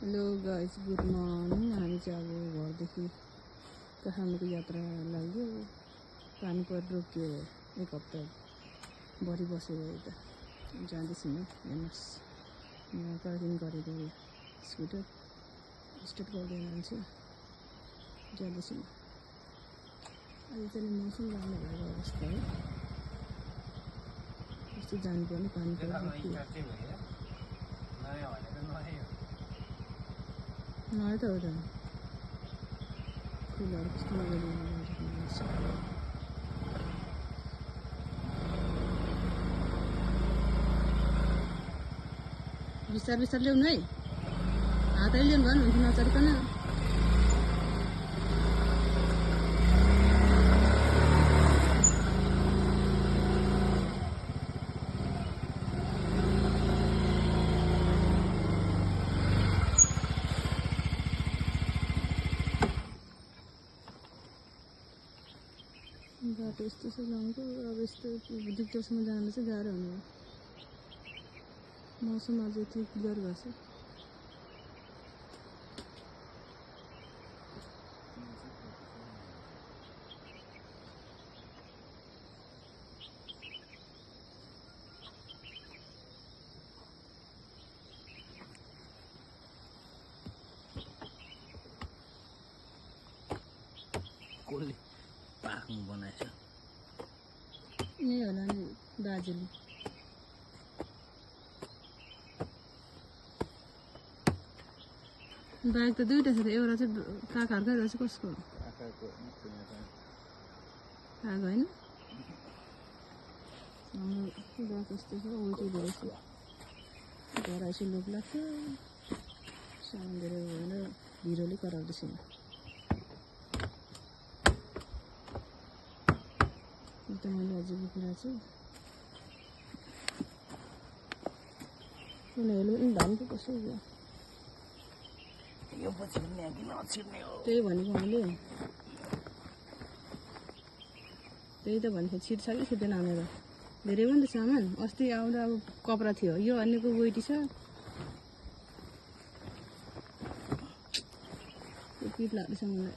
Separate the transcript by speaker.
Speaker 1: Hello guys, good morning. हामी चाहिँ अब घरदेखि काठमाडौँको यात्रा लाग्यो। पानी पर रोकियो, एक हप्ता भरि बसेर यता जाँदैछौँ। हेर्नुहोस्, यहाँ पार्किङ गरेको स्कुटर स्टार्ट गर्दै मान्छे जाँदैछौँ। अहिले चाहिँ मौसम राम्रो भएको अवस्था हो। यस्तो जानुपर्ने पानी पर रोकियो। नआयो त हो त फुलहरू कस्तो मजाले राख्नुपर्छ। बिस्तार बिस्तार ल्याउनु है, हातै ल्याउनु भएन हुन्थ्यो नचरिकन। बाटो यस्तो छ गाउँको। अब यस्तो डिक्टरसम्म जानु चाहिँ गाह्रो हुने। मौसम अझै यति क्लियर भएको छ।
Speaker 2: कसले पार्किङ बनाएछ?
Speaker 1: यही होला नि दाजुले। बाइक त दुईवटा छ त, एउटा चाहिँ काकाहरूको, एउटा चाहिँ कसको? काका होइन, हाम्रो बाटो यस्तो छ। उल्टी भएछ, घर आएपछि लोभ लाग्छ। सामान धेरै भएर भिरोले कराउँदैछ। त मैले अझै बोकिरहेको छु। हेलमेट पनि धानको कसो हो?
Speaker 2: यो पछि किन नछिर्ने हो?
Speaker 1: त्यही भनेको मैले, त्यही त भनेको। छिट्छ कि छिट्दैन भनेर। धेरै पनि त सामान अस्ति आउँदा अब कपडा थियो, यो अन्यको वेटी छ। त्यो पिर लाग्दैछ मलाई।